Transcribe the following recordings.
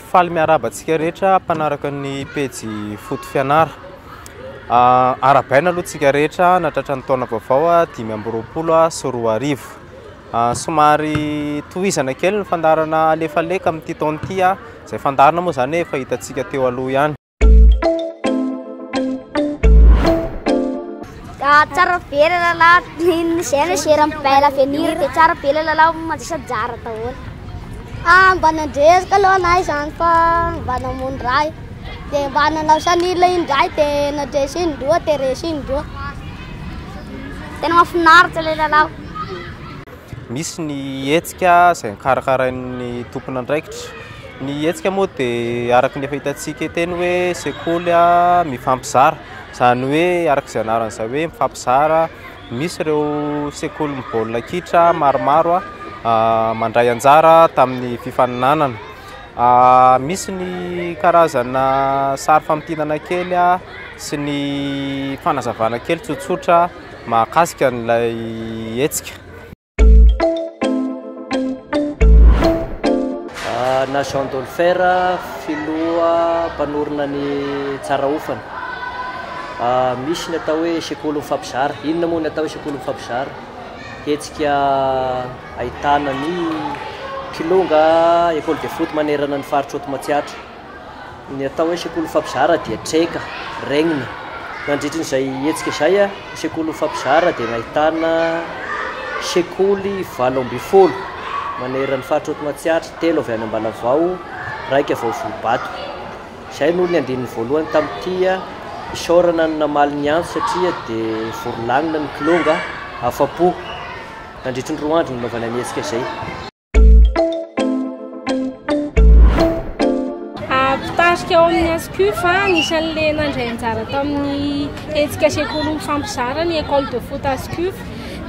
Faly miarahaba antsika rehetra mpanaraka ny pejy Foto Fianara. Arahabaina aloha tsika rehetra nahatratra ny taona vaovao 2025. Somary tohizana kely ny fandaharana alefaleka amin'ity taona ity, izay fandaharana moa izany efa hitantsika teo aloha ihany. Tsara be le lalao, izay no gère ny belle avenir dia tsara be le lalao mandraisa anjara daholo. Mba nandresy aloha anay izany fa mba namono ray, dia mba nanao sanila indray dia nandresy indroa dia resy indroa. Tena mahafinaritra ilay lalao. Misy ny hetsika izay nokarakarain'ny tompon'andraikitra. Ny hetsika moa dia araka ny efa hitantsika teny hoe sekoly mifampizara, izany hoe araka izay anarany izay hoe mifampizara. Misy ireo sekolin'ny baolina kitra maromaro mandray anjara tamin'ny fifaninanana. Misy ny karazana sary famintinana kely sy ny fanazavana kely tsotsotra mahakasika an'ilay hetsika. Na Jean Dolfer, filoha mpanorina ny Tsarahofana. Misy ny atao hoe sekoly mifampizara. Inona moa ny atao hoe sekoly mifampizara? Hetsika ahitana ny kilonga école de foot manerana ny faritra Haute Matsiatra. Ny atao hoe sekoly mifampizara dia treka, regnina. Nandritry izay hetsika izay, ny sekoly mifampizara dia nahitana sekoly 18 manerana ny faritra Haute Matsiatra, telo avy any Ambalavao, iraika avy ao Vohibato. Izay no ny andininy voalohany tamin'ity. Isaorana ny namaly ny antso satria dia vory lanina ny kilonga, afa-po. Nandritry ny 2 andro no nanaovana ny hetsika izay. Mpitarika ao amin'ny ASCUF, anisan'ilay nandray anjara tamin'ny hetsika sekoly mifampizara ny école de foot ASCUF.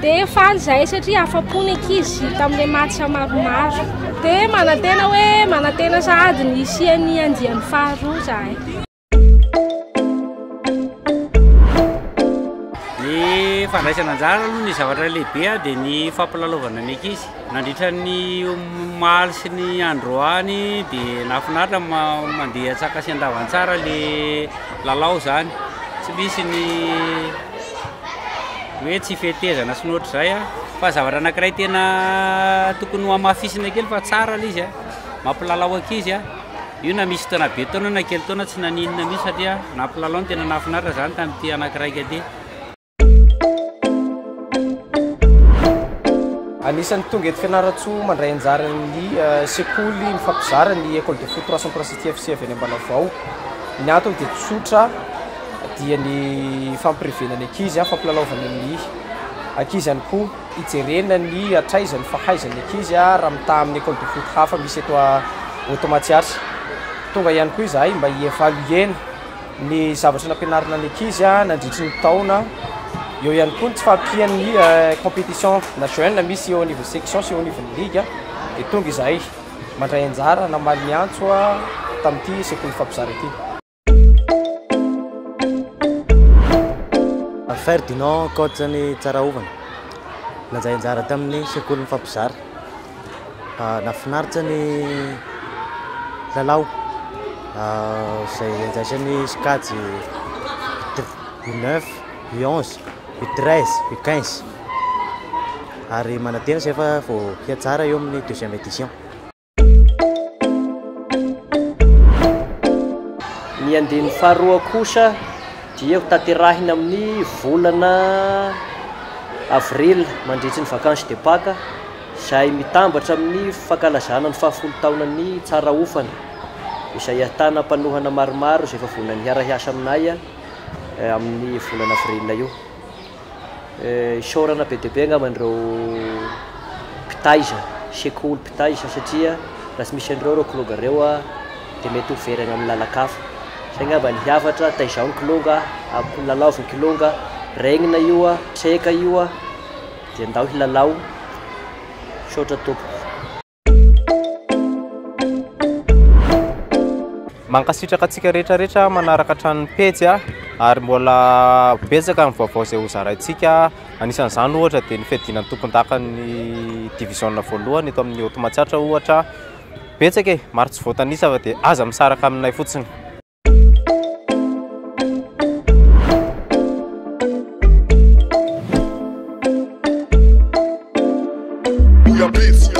Dia faly izahay satria afa-po ny ankizy tamin'ilay match maromaro. Dia manantena hoe manantena sahady ny hisian'ny andiany faharoa izahay. Ny fandraisana anjara aloha ny zavatra lehibe dia ny fampilalaovana ny ankizy. Nandritra ny omaly sy ny androany dia nahafinaritra mandeha antsaka sy andavantsara le lalao izany. Tsy misy ny hoe tsy fetezana sy ny ohatr'izay fa zavatra anankiray tena tokony ho hamafisina kely fa tsara ilay izy mampilalao ankizy. Io na misy taona be taona na kely taona tsy naninona mihitsy satria nampilalao no tena nahafinaritra izany tamin'ity anankiray ity. Anisan'ny tonga eto Fianarantsoa mandray anjara ny sekoly mifampizara ny école de foot 303 City FC avy any Ambalavao. Ny antony dia tsotra dia ny fampirevena ny ankizy, fampilalaovana ny ankizy ihany koa. Hijerena ny hatraiza ny fahaizan'ny ankizy raha mitaha amin'ny école de foot hafa misy eto Haute Matsiatra. Tonga ihany koa izahay mba hi-évaluer-na ny zavatra nampianarina ny ankizy nandritry ny taona. Eo ihany koa ny tsy fahampian'ny compétition na jeune misy eo anivon'ny section sy eo anivon'ny ligue. Dia tonga izahay mandray anjara namaly ny antso tamin'ity sekoly mifampizara ity. Ferdinand coach ny Tsarahovana, nandray anjara tamin'ny sekoly mifampizara. Nahafinaritra ny lalao izay andraisan'ny sokajy U neuf, U onze, U treize, U quinze ary manantena izay fa vao hihatsara eo amin'ny deuxième édition. Ny andininy faharoa kosa dia ho tanterahina amin'ny volana avril mandritry ny vacances de Pâques izay mitambatra amin'ny fankalazana ny fahafolo taonan'ny Tsarahofana izay ahitana mpanohana maromaro izay efa vonona ny hiara-hiasa aminay amin'ny volana avril io. Isaorana be dia be angamba ireo mpitaiza, sekoly mpitaiza satria raha tsy misy an'ireo ireo kilonga ireo dia mety ho very any amin'ny lalan-kafa. Izay angamba ny hafatra, taizao ny kilonga, lalaovy ny kilonga, regnina io, treka io dia ndao hilalao. Misaotra tompoko. Mankasitraka antsika rehetra rehetra manaraka hatrany ny pejy ary mbola betsaka ny vaovao izay ho zaraintsika. Anisan'izany ohatra dia ny fiadiana ny tompondakan'ny division voalohany eto amin'ny Haute Matsiatra ohatra. Betsaka e, maro tsy voatanisa fa dia aza misaraka aminay fotsiny. Booyah Beats.